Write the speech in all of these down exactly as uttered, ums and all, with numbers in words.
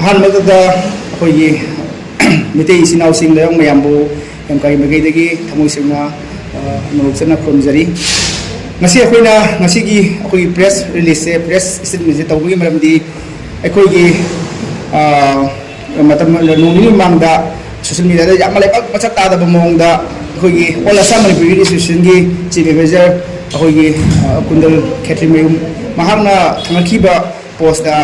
ꯑꯍꯥꯟꯕꯗ ꯑꯩꯈꯣꯏꯒꯤ ꯃꯤꯇꯩ ꯏꯆꯤꯟ ꯏꯅꯥꯎꯁꯤꯡ ꯂꯩꯕꯥꯛ ꯃꯌꯥꯝꯕꯨ ꯌꯥꯝ ꯀꯥꯏ ꯃꯥꯏꯀꯩꯗꯒꯤ ꯊꯃꯣꯏ ꯁꯦꯡꯅ ꯅꯣꯂꯨꯛꯆꯅ ꯈꯨꯔꯨꯝꯖꯔꯤ꯫ ꯉꯁꯤ ꯑꯩꯈꯣꯏꯅ ꯉꯁꯤꯒꯤ ꯑꯩꯈꯣꯏꯒꯤ ꯄ꯭ꯔꯦꯁ ꯔꯤꯂꯤꯖꯁꯦ, ꯄ꯭ꯔꯦꯁ ꯁ꯭ꯇꯦꯠꯃꯦꯟꯁꯦ ꯇꯧꯕꯒꯤ ꯃꯔꯝꯗꯤ ꯑꯩꯈꯣꯏꯒꯤ ꯃꯇꯝ ꯅꯣꯡ ꯅꯤꯅꯤ ꯃꯃꯥꯡꯗ ꯁꯣꯁꯦꯜ ꯃꯦꯗꯤꯌꯥꯗ ꯌꯥꯝꯅ ꯂꯩꯕꯥꯛ ꯃꯆꯥ ꯇꯥꯗꯕ ꯃꯑꯣꯡꯗ ꯑꯩꯈꯣꯏꯒꯤ ꯑꯣꯜ ꯑꯁꯥꯝ ꯃꯅꯤꯄꯨꯔ ꯌꯨꯠ ꯑꯦꯁꯣꯁꯤꯌꯦꯁꯟꯒꯤ ꯆꯤꯐ ꯑꯦꯗꯚꯥꯏꯖꯔ ꯑꯩꯈꯣꯏꯒꯤ ꯀꯨꯟꯗꯜ ꯈꯦꯇ꯭ꯔꯤꯃꯌꯨꯝ ꯃꯍꯥꯛꯅ ꯊꯝꯒꯠꯈꯤꯕ ꯄꯣꯁꯇ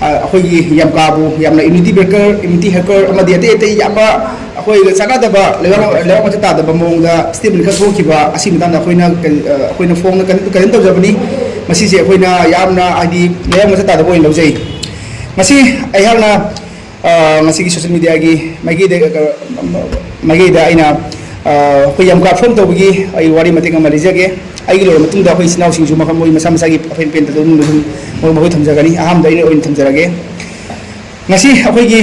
ꯑꯩꯈꯣꯏꯒꯤ ꯌꯥꯝꯀꯥꯕꯨ ꯌꯥꯝꯅ ꯌꯨꯅꯤꯇꯤ ꯕ꯭ꯔꯦꯀꯔ, ꯌꯨꯅꯤꯇꯤ ꯍꯦꯀꯔ ꯑꯃꯗꯤ ꯑꯇꯩ ꯑꯇꯩ ꯌꯥꯝꯕ ꯑꯩꯈꯣꯏꯒ ꯆꯥꯟꯅꯗꯕ ꯂꯩꯕꯥꯛ ꯂꯩꯕꯥꯛ ꯃꯆꯥ ꯇꯥꯗꯕ ꯃꯑꯣꯡꯗ ꯁ꯭ꯇꯦꯠꯃꯦꯟ ꯈꯔ ꯊꯣꯛꯈꯤꯕ ꯑꯁꯤ ꯃꯇꯥꯡꯗ ꯑꯩꯈꯣꯏꯅ ꯑꯩꯈꯣꯏꯅ ꯐꯣꯡꯅ ꯀꯟꯗꯦꯝ ꯇꯧꯖꯕꯅꯤ꯫ ꯃꯁꯤꯁꯦ ꯑꯩꯈꯣꯏꯅ ꯌꯥꯝꯅ ꯍꯥꯏꯗꯤ ꯂꯩꯕꯥꯛ ꯃꯆꯥ ꯇꯥꯗꯕ ꯑꯣꯏꯅ ꯂꯧꯖꯩ꯫ ꯉꯁꯤ ꯑꯩꯍꯥꯛꯅ ꯉꯁꯤꯒꯤ ꯁꯣꯁꯦꯜ ꯃꯦꯗꯤꯌꯥꯒꯤ ꯃꯥꯏꯀꯩꯗ ꯃꯥꯏꯀꯩꯗ ꯑꯩꯅ ꯑꯩꯈꯣꯏ ꯌꯥꯝꯀꯥ ꯐꯣꯝ ꯇꯧꯕꯒꯤ ꯑꯩ ꯋꯥꯔꯤ ꯃꯇꯦꯛ ꯑꯃ ꯂꯤꯖꯒꯦ꯫ ꯑꯩꯒꯤ ꯂꯣꯏꯔꯕ ꯃꯇꯨꯡꯗ ꯑꯩꯈꯣꯏ ꯏꯆꯤꯟ ꯏꯅꯥꯎꯁꯤꯡꯁꯨ ꯃꯈꯜ ꯃꯣꯏ ꯃꯁꯥ ꯃꯁꯥꯒꯤ ꯑꯐꯦꯟ ꯑꯐꯦꯟꯗ ꯑꯗꯨꯝ ꯑꯗꯨꯝ ꯃꯈꯣꯏ ꯃꯈꯣꯏ ꯊꯝꯖꯒꯅꯤ꯫ ꯑꯍꯥꯟꯕꯗ ꯑꯩꯅ ꯑꯣꯏꯅ ꯊꯝꯖꯔꯒꯦ꯫ ꯉꯁꯤ ꯑꯩꯈꯣꯏꯒꯤ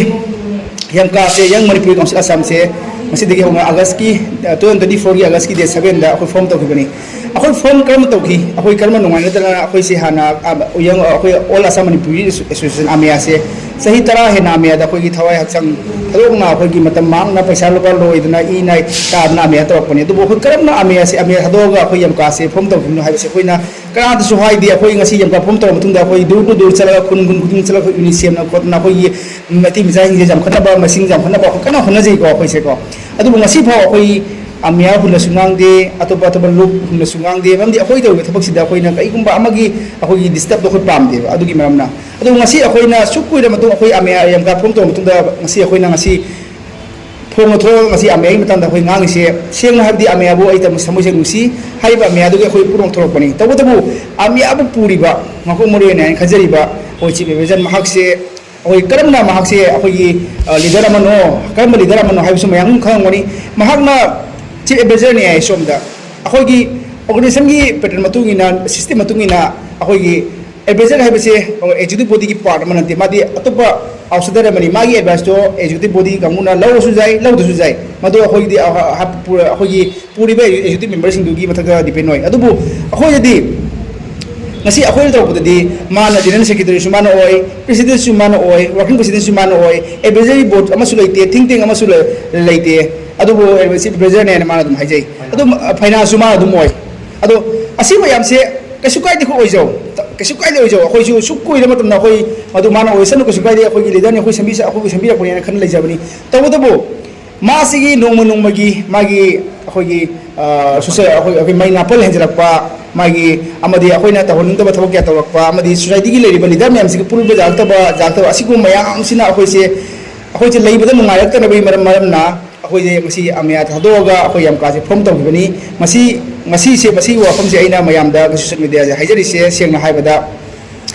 ꯌꯥꯝꯀꯥꯁꯦ, ꯌꯪ ꯃꯅꯤꯄꯨꯔꯤ ꯀꯥꯎꯟꯁꯤꯜ ꯑꯁꯥꯝꯁꯦ, ꯉꯁꯤꯗꯒꯤ ꯍꯧꯅ ꯑꯥꯒꯁꯀꯤ, two thousand twenty fourꯒꯤ ꯑꯥꯒꯁꯀꯤ date sevenꯗ ꯑꯩꯈꯣꯏ ꯐꯣꯝ ꯇꯧꯈꯤꯕꯅꯤ꯫ ꯑꯩꯈꯣꯏ ꯐꯣꯝ ꯀꯔꯝꯅ ꯇꯧꯈꯤ? ꯑꯩꯈꯣꯏ ꯀꯔꯝꯅ ꯅꯨꯡꯉꯥꯏꯅꯗꯅ ꯑꯩꯈꯣꯏꯁꯦ ꯍꯥꯟꯅ, ꯑ, ꯌꯪ-, ꯑꯩꯈꯣꯏ ꯑꯣꯜ ꯑꯁꯥꯝ ꯃꯅꯤꯄꯨꯔꯤ ꯑꯦꯁꯣꯁꯤꯌꯦꯁꯟ, ꯑꯃꯦꯌꯥꯁꯦ ꯆꯍꯤ ꯇꯔꯥ ꯍꯦꯟꯅ ꯑꯃꯦꯌꯥꯗ ꯑꯩꯈꯣꯏꯒꯤ ꯊꯋꯥꯏ ꯍꯛꯆꯥꯡ ꯊꯥꯗꯣꯛꯅ ꯑꯩꯈꯣꯏꯒꯤ ꯃꯇꯝ ꯃꯥꯡꯅ ꯄꯩꯁꯥ ꯂꯨꯄꯥ ꯂꯣꯏꯗꯅ ꯏ ꯅꯥꯏ ꯇꯥꯗꯅ ꯑꯃꯦꯌꯥ ꯇꯧꯔꯛꯄꯅꯤ꯫ ꯑꯗꯨꯕꯨ ꯑꯩꯈꯣꯏ ꯀꯔꯝꯅ ꯑꯃꯦꯌꯥꯁꯦ, ꯑꯃꯦꯌꯥ ꯊꯥꯗꯣꯛꯑꯒ ꯑꯩꯈꯣꯏ ꯌꯥꯝꯀꯥꯁꯦ ꯐꯣꯝ ꯇꯧꯈꯤꯕꯅꯣ ꯍꯥꯏꯕꯁꯦ ꯑꯩꯈꯣꯏꯅ ꯀꯅꯥꯗꯁꯨ ꯍꯥꯏꯗꯦ꯫ ꯑꯩꯈꯣꯏ ꯉꯁꯤ ꯌꯥꯝꯀꯥ ꯐꯣꯝ ꯇꯧꯔꯕ ꯃꯇꯨꯡꯗ ꯑꯩꯈꯣꯏ door to door ꯆꯠꯂꯒ, ꯈꯨꯟ ꯈꯨꯟ ꯈꯨꯗꯤꯡ ꯆꯠꯂꯒ ꯑꯩꯈꯣꯏ unit ꯁꯦꯝꯗꯅ ꯈꯣꯠꯇꯅ ꯑꯩꯈꯣꯏꯒꯤ ꯃꯩꯇꯩ ꯃꯆꯥꯁꯤꯡꯁꯦ ꯌꯥꯝꯈꯠꯅꯕ, ꯃꯁꯤꯡ ꯌꯥꯝꯈꯠꯅꯕ ꯑꯩꯈꯣꯏ ꯀꯟꯅ ꯍꯣꯠꯅꯖꯩꯀꯣ ꯑꯩꯈꯣꯏꯁꯦꯀꯣ꯫ ꯑꯗꯨꯕꯨ ꯉꯁꯤ ꯐꯥꯎ ꯑꯩꯈꯣꯏ ꯑꯃꯦꯌꯥ ꯍꯨꯟꯅꯁꯨ ꯉꯥꯡꯗꯦ, ꯑꯇꯣꯞꯄ ꯑꯇꯣꯞꯄ ꯂꯨꯞ ꯍꯨꯟꯅꯁꯨ ꯉꯥꯡꯗꯦ꯫ ꯃꯔꯝꯗꯤ ꯑꯩꯈꯣꯏ ꯇꯧꯔꯤꯕ ꯊꯕꯛꯁꯤꯗ ꯑꯩꯈꯣꯏꯅ ꯀꯔꯤꯒꯨꯝꯕ ꯑꯃꯒꯤ ꯑꯩꯈꯣꯏꯒꯤ disturb ꯑꯩꯈꯣꯏ ꯄꯥꯝꯗꯦꯕ꯫ ꯑꯗꯨꯒꯤ ꯃꯔꯝꯅ, ꯑꯗꯨ ꯉꯁꯤ ꯑꯩꯈꯣꯏꯅ ꯁꯨꯛ ꯀꯨꯏꯔ ꯃꯇꯨꯡ ꯑꯩꯈꯣꯏ ꯑꯃꯦꯌꯥ ꯌꯥꯝꯀꯥ ꯐꯣꯝ ꯇꯧꯔꯕ ꯃꯇꯨꯡꯗ ꯉꯁꯤ ꯑꯩꯈꯣꯏꯅ ꯉꯁꯤ ꯐꯣꯡꯅ ꯊꯣꯛꯑꯒ ꯉꯁꯤ ꯑꯃꯦꯌꯥꯒꯤ ꯃꯇꯥꯡꯗ ꯑꯩꯈꯣꯏ ꯉꯥꯡꯉꯤꯁꯦ, ꯁꯦꯡꯅ ꯍꯥꯏꯕꯗꯤ ꯑꯃꯦꯌꯥꯕꯨ ꯑꯩ ꯊꯃꯣꯏ ꯁꯦꯡꯅ ꯅꯨꯡꯁꯤ꯫ ꯍꯥꯏꯔꯤꯕ ꯑꯃꯦꯌꯥꯗꯨꯒꯤ ꯑꯩꯈꯣꯏ ꯄꯨꯝꯅꯃꯛ ꯊꯣꯛꯂꯛꯄꯅꯤ꯫ ꯇꯧꯕꯇꯕꯨ ꯑꯃꯦꯌꯥꯕꯨ ꯄꯨꯔꯤꯕ, ꯃꯀꯣꯛ ꯃꯔꯨ ꯑꯣꯏꯅ ꯍꯥꯏꯅ ꯈꯟꯖꯔꯤꯕ ꯑꯩꯈꯣꯏ ꯆꯤꯐ ꯑꯦꯗꯚꯥꯏꯖꯔ ꯃꯍꯥꯛꯁꯦ ꯑꯩꯈꯣꯏ ꯀꯔꯝꯅ ꯃꯍꯥꯛꯁꯦ ꯑꯩꯈꯣꯏꯒꯤ, ꯑ, ꯂꯤꯗꯔ ꯑꯃꯅꯣ, ꯀꯔꯝꯕ ꯂꯤꯗꯔ ꯑꯃꯅꯣ ꯍꯥꯏꯕꯁꯨ ꯃꯌꯥꯝ ꯑꯗꯨꯝ ꯈꯪꯉꯝꯒꯅꯤ꯫ ꯃꯍꯥꯛꯅ ꯆꯤꯐ ꯑꯦꯗꯚꯥꯏꯖꯔꯅꯤ ꯍꯥꯏ ꯁꯣꯝꯗ꯫ ꯑꯩꯈꯣꯏꯒꯤ ꯑꯣꯔꯒꯅꯥꯏꯖꯦꯁꯟꯒꯤ pattern ꯃꯇꯨꯡ ꯏꯟꯅ, system ꯃꯇꯨꯡ ꯏꯟꯅ ꯑꯩꯈꯣꯏꯒꯤ ꯑꯦꯗꯚꯥꯏꯖꯔ ꯍꯥꯏꯕꯁꯦ ꯑꯦꯛꯖꯤꯀ꯭ꯌꯨꯇꯤꯚ ꯕꯣꯗꯤꯒꯤ ꯄꯥꯔꯠ ꯑꯃ ꯅꯠꯇꯦ, ꯃꯥꯗꯤ ꯑꯇꯣꯞꯄ ꯑꯥꯎꯠꯁꯥꯏꯗꯔ ꯑꯃꯅꯤ꯫ ꯃꯥꯒꯤ ꯑꯦꯗꯚꯥꯏꯁꯇꯣ ꯑꯦꯛꯖꯤꯀ꯭ꯌꯨꯇꯤꯚ ꯕꯣꯗꯤ ꯀꯥꯡꯕꯨꯅ ꯂꯧꯔꯁꯨ ꯌꯥꯏ, ꯂꯧꯗ꯭ꯔꯁꯨ ꯌꯥꯏ꯫ ꯃꯗꯨ ꯑꯩꯈꯣꯏꯒꯤꯗꯤ, ꯑ, ꯑ, ꯄꯨꯔ-, ꯑꯩꯈꯣꯏꯒꯤ ꯄꯨꯔꯤꯕ ꯑꯦꯛꯖꯤꯀ꯭ꯌꯨꯇꯤꯚ ꯃꯦꯝꯕꯔꯁꯤꯡꯗꯨꯒꯤ ꯃꯊꯛꯇ depend ꯑꯣꯏ꯫ ꯑꯗꯨꯕꯨ ꯑꯩꯈꯣꯏꯗꯗꯤ ꯉꯁꯤ ꯑꯩꯈꯣꯏꯅ ꯇꯧꯔꯛꯄꯗꯗꯤ ꯃꯥꯅ ꯖꯦꯅꯔꯦꯜ ꯁꯦꯀ꯭ꯔꯦꯇꯔꯤꯁꯨ ꯃꯥꯅ ꯑꯣꯏ, ꯄ꯭ꯔꯦꯁꯤꯗꯦꯟꯁꯨ ꯃꯥꯅ ꯑꯣꯏ, ꯋꯥꯔꯀꯤꯡ ꯄ꯭ꯔꯦꯁꯤꯗꯦꯟꯁꯨ ꯃꯥꯅ ꯑꯣꯏ, ꯑꯦꯗꯚꯥꯏꯖꯔꯤ ꯕꯣꯔꯗ ꯑꯃꯁꯨ ꯂꯩꯇꯦ, ꯊꯤꯡ ꯇꯦꯡ ꯑꯃꯁꯨ ꯂꯩ- ꯂꯩꯇꯦ꯫ ꯑꯗꯨꯕꯨ ꯆꯤꯐ ꯑꯦꯗꯚꯥꯏꯖꯔꯅꯦꯅ ꯃꯥꯅ ꯑꯗꯨꯝ ꯍꯥꯏꯖꯩ꯫ ꯑꯗꯨꯝ ꯐꯥꯏꯅꯥꯟꯁꯁꯨ ꯃꯥꯅ ꯑꯗꯨꯝ ꯑꯣꯏ꯫ ꯑꯗꯣ ꯑꯁꯤꯕꯨ ꯌꯥꯝꯁꯦ ꯀꯩꯁꯨ ꯀꯥꯏꯗꯦ, ꯑꯩꯈꯣꯏ ꯑꯣꯏꯖꯧ, ꯀꯩꯁꯨ ꯀꯥꯏꯗꯦ, ꯑꯣꯏꯖꯧ꯫ ꯑꯩꯈꯣꯏꯁꯨ ꯁꯨꯛ ꯀꯨꯏꯔ ꯃꯇꯝꯗ ꯑꯩꯈꯣꯏ ꯃꯗꯨ ꯃꯥꯅ ꯑꯣꯏꯁꯅꯨ, ꯀꯩꯁꯨ ꯀꯥꯏꯗꯦ꯫ ꯑꯩꯈꯣꯏꯒꯤ ꯂꯤꯗꯔꯅꯤ, ꯑꯩꯈꯣꯏ ꯁꯦꯝꯕꯤ- ꯑꯩꯈꯣꯏꯕꯨ ꯁꯦꯝꯕꯤꯔꯛꯄꯅꯦꯅ ꯈꯟꯅ ꯂꯩꯖꯕꯅꯤ꯫ ꯇꯧꯕꯇꯕꯨ ꯃꯥꯁꯤꯒꯤ ꯅꯣꯡꯃ ꯅꯣꯡꯃꯒꯤ ꯃꯥꯒꯤ ꯑꯩꯈꯣꯏꯒꯤ ꯑ, ꯁꯣꯁꯦꯜ ꯑꯩꯈꯣꯏ ꯑꯩꯈꯣꯏ ꯃꯩ ꯅꯥꯄꯜ ꯍꯦꯟꯖꯜꯂꯛꯄ, ꯃꯥꯒꯤ ꯑꯃꯗꯤ ꯑꯩꯈꯣꯏꯅ ꯇꯧꯍꯟꯅꯤꯡꯗꯕ ꯊꯕꯛ ꯀꯌꯥ ꯇꯧꯔꯛꯄ, ꯑꯃꯗꯤ ꯁꯣꯁꯥꯏꯇꯤꯒꯤ ꯂꯩꯔꯤꯕ ꯂꯤꯗꯔ ꯃꯌꯥꯝꯁꯤꯒꯤ ꯄꯨꯜꯂꯨꯕ ꯌꯥꯔꯛꯇꯕ ꯌꯥꯔꯛꯇꯕ ꯑꯁꯤꯒꯨꯝꯕ ꯃꯌꯥꯝꯁꯤꯅ ꯑꯩꯈꯣꯏꯁꯦ ꯑꯩꯈꯣꯏꯁꯦ ꯂꯩꯕꯗ ꯅꯨꯡꯉꯥꯏꯔꯛꯇꯅꯕꯒꯤ ꯃꯔꯝ ꯃꯔꯝꯅ ꯑꯩꯈꯣꯏꯁꯦ ꯉꯁꯤ ꯑꯃꯌꯥ ꯊꯥꯗꯣꯛꯑꯒ ꯑꯩꯈꯣꯏ ꯌꯥꯝ ꯀꯥꯁꯦ ꯐꯣꯔꯝ ꯇꯧꯈꯤꯕꯅꯤ꯫ ꯃꯁꯤ ꯉꯁꯤꯁꯦ ꯃꯁꯤꯒꯤ ꯋꯥꯐꯝꯁꯦ ꯑꯩꯅ ꯃꯌꯥꯝꯗ ꯁꯣꯁꯦꯜ ꯃꯦꯗꯤꯌꯥꯁꯦ ꯍꯥꯏꯖꯔꯤꯁꯦ ꯁꯦꯡꯅ ꯍꯥꯏꯕꯗ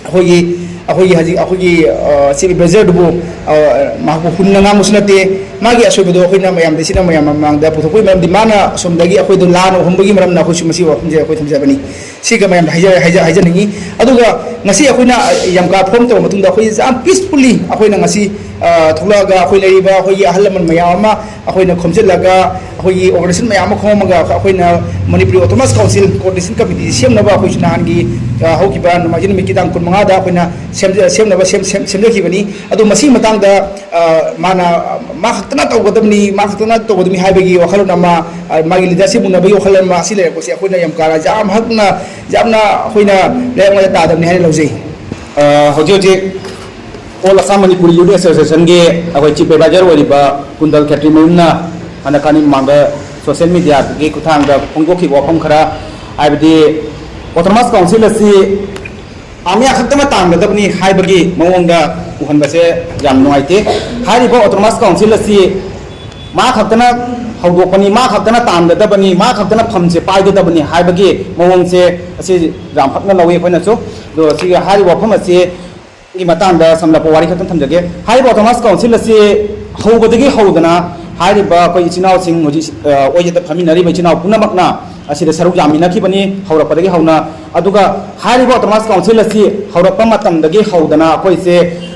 ꯑꯩꯈꯣꯏꯒꯤ ꯑꯩꯈꯣꯏꯒꯤ ꯍꯧꯖꯤꯛ ꯑꯩꯈꯣꯏꯒꯤ ꯆꯤꯐ ꯑꯦꯗꯚꯥꯏꯖꯔꯗꯨꯕꯨ ꯃꯍꯥꯛꯄꯨ ꯍꯨꯟꯅ ꯉꯥꯡꯕꯁꯨ ꯅꯠꯇꯦ꯫ ꯃꯥꯒꯤ ꯑꯁꯣꯏꯕꯗꯣ ꯑꯩꯈꯣꯏꯅ ꯃꯌꯥꯝꯗ ꯁꯤꯅ ꯃꯌꯥꯝ ꯃꯃꯥꯡꯗ ꯄꯨꯊꯣꯛꯄꯒꯤ ꯃꯔꯝꯗꯤ ꯃꯥꯅ ꯑꯁꯣꯝꯗꯒꯤ ꯑꯩꯈꯣꯏꯗ ꯂꯥꯟꯅ ꯎꯍꯟꯕꯒꯤ ꯃꯔꯝꯅ ꯑꯩꯈꯣꯏꯁꯨ ꯃꯁꯤ ꯋꯥꯐꯝꯁꯦ ꯑꯩꯈꯣꯏ ꯊꯝꯖꯕꯅꯤ꯫ ꯁꯤꯒ ꯃꯌꯥꯝꯗ ꯍꯥꯏꯖ- ꯍꯥꯏꯖ- ꯍꯥꯏꯖꯅꯤꯡꯉꯤ꯫ ꯑꯗꯨꯒ ꯉꯁꯤ ꯑꯩꯈꯣꯏꯅ ꯌꯥꯝ ꯀꯥ ꯐꯣꯔꯝ ꯇꯧꯔꯕ ꯃꯇꯨꯡꯗ ꯑꯩꯈꯣꯏ ꯌꯥꯝ ꯄꯤꯁꯐꯨꯜꯂꯤ ꯑꯩꯈꯣꯏꯅ ꯉꯁꯤ ꯊꯣꯛꯂꯛꯑꯒ ꯑꯩꯈꯣꯏ ꯂꯩꯔꯤꯕ ꯑꯩꯈꯣꯏꯒꯤ ꯑꯍꯜ ꯂꯃꯟ ꯃꯌꯥꯝ ꯑꯃ ꯑꯩꯈꯣꯏꯅ ꯈꯣꯝꯖꯤꯜꯂꯒ ꯑꯩꯈꯣꯏꯒꯤ ꯑꯣꯔꯒꯅꯥꯏꯖꯦꯁꯟ ꯃꯌꯥꯝ ꯑꯃ ꯈꯣꯝꯃꯒ ꯑꯩꯈꯣꯏꯅ Manipuri autonomous council coordination committee ꯁꯦꯝꯅꯕ ꯑꯩꯈꯣꯏꯁꯨ ꯅꯍꯥꯟꯒꯤ ꯍꯧꯈꯤꯕ ꯅꯣꯡꯃꯥꯏꯖꯤꯡ ꯅꯨꯃꯤꯠꯀꯤ ꯇꯥꯡ ꯀꯨꯟꯃꯉꯥꯗ ꯑꯩꯈꯣꯏꯅ ꯁꯦꯝꯖ- ꯁꯦꯝꯅꯕ ꯁꯦꯝ- ꯁꯦꯝ- ꯁꯦꯝꯖꯈꯤꯕꯅꯤ꯫ ꯑꯗꯣ ꯃꯁꯤꯒꯤ ꯃꯇꯥꯡꯗ ꯃꯥꯅ ꯃꯥ ꯈꯛꯇꯅ ꯇꯧꯒꯗꯕꯅꯤ, ꯃꯥ ꯈꯛꯇꯅ ꯇꯧꯒꯗꯕꯅꯤ ꯍꯥꯏꯕꯒꯤ ꯋꯥꯈꯜꯂꯣꯟ ꯑꯃ, ꯃꯥꯒꯤ ꯂꯤꯗꯔꯁꯤꯞ ꯃꯨꯟꯅꯕꯒꯤ ꯋꯥꯈꯜꯂꯣꯟ ꯑꯃ ꯑꯁꯤ ꯂꯩꯔꯛꯄꯁꯦ ꯑꯩꯈꯣꯏꯅ ꯌꯥꯝ ꯀꯥ ꯌꯥꯝ ꯍꯛꯅ ꯌꯥꯝꯅ ꯑꯩꯈꯣꯏꯅ ꯂꯩꯉꯣꯏꯗ ꯇꯥꯗꯕꯅꯤ ꯍꯥꯏꯅ ꯂꯧꯖꯩ꯫ ꯍꯧꯖꯤꯛ ꯍꯧꯖꯤꯛ ꯑꯣꯜ ꯑꯁꯥꯝ ꯃꯅꯤꯄꯨꯔꯤ ꯌꯨꯠ ꯑꯦꯁꯣꯁꯤꯌꯦꯁꯟꯒꯤ ꯑꯩꯈꯣꯏ ꯆꯤꯐ ꯑꯦꯗꯚꯥꯏꯖꯔ ꯑꯣꯏꯔꯤꯕ ꯀꯨꯟꯗꯜ ꯈꯦꯇ꯭ꯔꯤꯃꯌꯨꯝꯅ ꯍꯟꯗꯛ ꯈꯔꯅꯤ ꯃꯃꯥꯡꯗ ꯁꯣꯁꯤꯌꯦꯜ ꯃꯦꯗꯤꯌꯥꯒꯤ ꯈꯨꯠꯊꯥꯡꯗ ꯐꯣꯡꯗꯣꯛꯈꯤꯕ ꯋꯥꯐꯝ ꯈꯔ, ꯍꯥꯏꯕꯗꯤ ꯑꯣꯇꯣꯅꯣꯃꯁ ꯀꯥꯎꯟꯁꯤꯜ ꯑꯁꯤ ꯑꯥꯔꯃꯤ ꯈꯛꯇꯅ ꯇꯥꯡꯒꯗꯕꯅꯤ ꯍꯥꯏꯕꯒꯤ ꯃꯑꯣꯡꯗ ꯎꯍꯟꯕꯁꯦ ꯌꯥꯝ ꯅꯨꯡꯉꯥꯏꯇꯦ꯫ ꯍꯥꯏꯔꯤꯕ ꯑꯣꯇꯣꯅꯣꯃꯁ ꯀꯥꯎꯟꯁꯤꯜ ꯑꯁꯤ ꯃꯥ ꯈꯛꯇꯅ ꯍꯧꯗꯣꯛꯄꯅꯤ, ꯃꯥ ꯈꯛꯇꯅ ꯇꯥꯟꯒꯗꯕꯅꯤ, ꯃꯥ ꯈꯛꯇꯅ ꯐꯝꯁꯦ ꯄꯥꯏꯒꯗꯕꯅꯤ ꯍꯥꯏꯕꯒꯤ ꯃꯑꯣꯡꯁꯦ ꯑꯁꯤ ꯌꯥꯝ ꯐꯠꯅ ꯂꯧꯋꯤ ꯑꯩꯈꯣꯏꯅꯁꯨ꯫ ꯑꯗꯣ ꯁꯤꯒꯤ ꯍꯥꯏꯔꯤꯕ ꯋꯥꯐꯝ ꯑꯁꯤ ꯒꯤ ꯃꯇꯥꯡꯗ ꯁꯝꯂꯞꯄ ꯋꯥꯔꯤ ꯈꯛꯇꯪ ꯊꯝꯖꯒꯦ꯫ ꯍꯥꯏꯔꯤꯕ ꯑꯣꯇꯣꯅꯣꯃꯁ ꯀꯥꯎꯟꯁꯤꯜ ꯑꯁꯤ ꯍꯧꯕꯗꯒꯤ ꯍꯧꯗꯅ ꯍꯥꯏꯔꯤꯕ ꯑꯩꯈꯣꯏ ꯏꯆꯤꯟ ꯏꯅꯥꯎꯁꯤꯡ ꯍꯧꯖꯤꯛ, ꯑ, ꯑꯣꯏꯗ ꯐꯝꯃꯤꯟꯅꯔꯤꯕ ꯏꯆꯤꯟ ꯏꯅꯥꯎ ꯄꯨꯝꯅꯃꯛꯅ ꯑꯁꯤꯗ ꯁꯔꯨꯛ ꯌꯥꯃꯤꯟꯅꯈꯤꯕꯅꯤ ꯍꯧꯔꯛꯄꯗꯒꯤ ꯍꯧꯅ꯫ ꯑꯗꯨꯒ ꯍꯥꯏꯔꯤꯕ ꯑꯣꯇꯣꯅꯣꯃꯁ ꯀꯥꯎꯟꯁꯤꯜ ꯑꯁꯤ ꯍꯧꯔꯛꯄ ꯃꯇꯝꯗꯒꯤ ꯍꯧꯗꯅ ꯑꯩꯈꯣꯏꯁꯦ,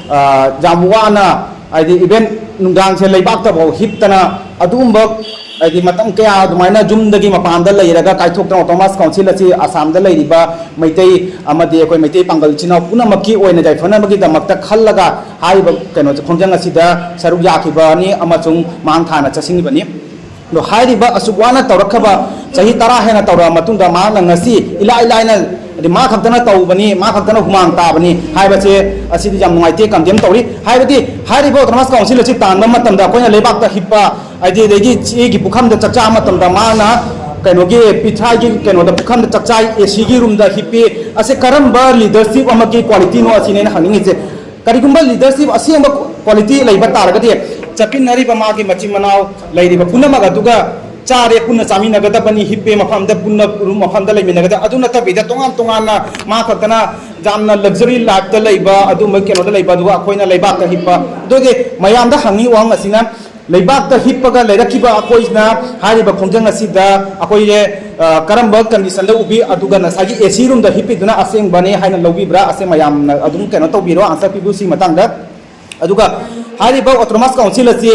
ꯑ, ꯌꯥꯝ ꯋꯥꯅ, ꯍꯥꯏꯗꯤ ꯏꯚꯦꯟ ꯅꯨꯡꯗꯥꯡꯁꯦ ꯂꯩꯕꯥꯛꯇꯐꯥꯎ ꯍꯤꯞꯇꯅ ꯑꯗꯨꯒꯨꯝꯕ ꯍꯥꯏꯗꯤ ꯃꯇꯝ ꯀꯌꯥ ꯑꯗꯨꯃꯥꯏꯅ ꯌꯨꯝꯗꯒꯤ ꯃꯄꯥꯟꯗ ꯂꯩꯔꯒ ꯀꯥꯏꯊꯣꯛꯇꯅ ꯑꯣꯇꯣꯅꯣꯃꯁ ꯀꯥꯎꯟꯁꯤꯜ ꯑꯁꯤ ꯑꯁꯥꯝꯗ ꯂꯩꯔꯤꯕ ꯃꯩꯇꯩ ꯑꯃꯗꯤ ꯑꯩꯈꯣꯏ ꯃꯩꯇꯩ ꯄꯥꯡꯒꯜ ꯏꯆꯤꯟ ꯏꯅꯥꯎ ꯄꯨꯝꯅꯃꯛꯀꯤ ꯑꯣꯏꯅ ꯌꯥꯏꯐꯅꯕꯒꯤꯗꯃꯛꯇ ꯈꯜꯂꯒ ꯍꯥꯏꯔꯤꯕ ꯀꯩꯅꯣꯁꯦ, ꯈꯣꯡꯖꯪ ꯑꯁꯤꯗ ꯁꯔꯨꯛ ꯌꯥꯈꯤꯕꯅꯤ ꯑꯃꯁꯨꯡ ꯃꯥꯡ ꯊꯥꯅ ꯆꯠꯁꯤꯟꯈꯤꯕꯅꯤ꯫ ꯑꯗꯣ ꯍꯥꯏꯔꯤꯕ ꯑꯁꯨꯛ ꯋꯥꯅ ꯇꯧꯔꯛꯈ꯭ꯔꯕ ꯆꯍꯤ ꯇꯔꯥ ꯍꯦꯟꯅ ꯇꯧꯔꯛꯑ ꯃꯇꯨꯡꯗ ꯃꯍꯥꯛꯅ ꯉꯁꯤ ꯏꯂꯥꯏ ꯂꯥꯏꯅ, ꯍꯥꯏꯗꯤ ꯃꯥ ꯈꯛꯇꯅ ꯇꯧꯕꯅꯤ, ꯃꯥ ꯈꯛꯇꯅ ꯍꯨꯃꯥꯡ ꯇꯥꯕꯅꯤ ꯍꯥꯏꯕꯁꯦ, ꯑꯁꯤꯗꯤ ꯌꯥꯝ ꯅꯨꯡꯉꯥꯏꯇꯦ, ꯀꯟꯗꯦꯝ ꯇꯧꯔꯤ꯫ ꯍꯥꯏꯕꯗꯤ ꯍꯥꯏꯔꯤꯕ ꯑꯣꯇꯣꯅꯣꯃꯁ ꯀꯥꯎꯟꯁꯤꯜ ꯑꯁꯤ ꯇꯥꯟꯕ ꯃꯇꯝꯗ ꯑꯩꯈꯣꯏꯅ ꯂꯩꯕꯥꯛꯇ ꯍꯤꯞꯄ, ꯍꯥꯏꯗꯤ ꯑꯗꯒꯤ ꯆꯦꯒꯤ ꯄꯨꯈꯝꯗ ꯆꯥꯛꯆꯥ ꯃꯇꯝꯗ ꯃꯥꯅ ꯀꯩꯅꯣꯒꯤ ꯄꯤꯊ꯭ꯔꯥꯏꯒꯤ ꯀꯩꯅꯣꯗ ꯄꯨꯈꯝꯗ ꯆꯥꯛꯆꯥꯏ, ꯑꯦ ꯁꯤꯒꯤ ꯔꯨꯝꯗ ꯍꯤꯞꯄꯤ꯫ ꯑꯁꯤ ꯀꯔꯝꯕ ꯂꯤꯗꯔꯁꯤꯞ ꯑꯃꯒꯤ ꯀ꯭ꯋꯥꯂꯤꯇꯤꯅꯣ ꯑꯁꯤꯅꯦ ꯑꯩꯅ ꯍꯪꯅꯤꯡꯉꯤꯁꯦ꯫ ꯀꯔꯤꯒꯨꯝꯕ ꯂꯤꯗꯔꯁꯤꯞ ꯑꯁꯦꯡꯕ ꯀ꯭ꯋꯥꯂꯤꯇꯤ ꯂꯩꯕ ꯇꯥꯔꯒꯗꯤ ꯆꯠꯃꯤꯟꯅꯔꯤꯕ ꯃꯥꯒꯤ ꯃꯆꯤꯟ ꯃꯅꯥꯎ ꯂꯩꯔꯤꯕ ꯄꯨꯝꯅꯃꯛ ꯑꯗꯨꯒ ꯆꯥꯔꯦ, ꯄꯨꯟꯅ ꯆꯥꯃꯤꯟꯅꯒꯗꯕꯅꯤ, ꯍꯤꯞꯄꯦ ꯃꯐꯝꯗ ꯄꯨꯟꯅ ꯔꯨꯝ ꯃꯐꯝꯗ ꯂꯩꯃꯤꯟꯅꯒꯗꯕ, ꯑꯗꯨ ꯅꯠꯇꯕꯤꯗ ꯇꯣꯉꯥꯟ ꯇꯣꯉꯥꯟꯅ ꯃꯥ ꯈꯛꯇꯅ ꯌꯥꯝꯅ ꯂꯛꯖꯔꯤ ꯂꯥꯏꯐꯇ ꯂꯩꯕ, ꯑꯗꯨꯝꯕ ꯀꯩꯅꯣꯗ ꯂꯩꯕ, ꯑꯗꯨꯒ ꯑꯩꯈꯣꯏꯅ ꯂꯩꯕꯥꯛꯇ ꯍꯤꯞꯄ꯫ ꯑꯗꯨꯒꯤ ꯃꯌꯥꯝꯗ ꯍꯪꯉꯤ ꯋꯥꯍꯪ ꯑꯁꯤꯅ, ꯂꯩꯕꯥꯛꯇ ꯍꯤꯞꯄꯒ ꯂꯩꯔꯛꯈꯤꯕ ꯑꯩꯈꯣꯏꯅ ꯍꯥꯏꯔꯤꯕ ꯈꯣꯡꯖꯪ ꯑꯁꯤꯗ ꯑꯩꯈꯣꯏꯁꯦ, ꯑ, ꯀꯔꯝꯕ ꯀꯟꯗꯤꯁꯟꯗ ꯎꯕꯤ? ꯑꯗꯨꯒ ꯉꯁꯥꯏꯒꯤ ꯑꯦ ꯁꯤ ꯔꯨꯝꯗ ꯍꯤꯞꯄꯤꯗꯨꯅ ꯑꯁꯦꯡꯕꯅꯤ ꯍꯥꯏꯅ ꯂꯧꯕꯤꯕ꯭ꯔꯥ? ꯑꯁꯦ ꯃꯌꯥꯝꯅ ꯑꯗꯨꯝ ꯀꯩꯅꯣ ꯇꯧꯕꯤꯔꯣ, ꯑꯟꯁꯔ ꯄꯤꯕꯤꯌꯨ ꯁꯤ ꯃꯇꯥꯡꯗ꯫ ꯑꯗꯨꯒ ꯍꯥꯏꯔꯤꯕ ꯑꯣꯇꯣꯅꯣꯃꯁ ꯀꯥꯎꯟꯁꯤꯜ ꯑꯁꯤ,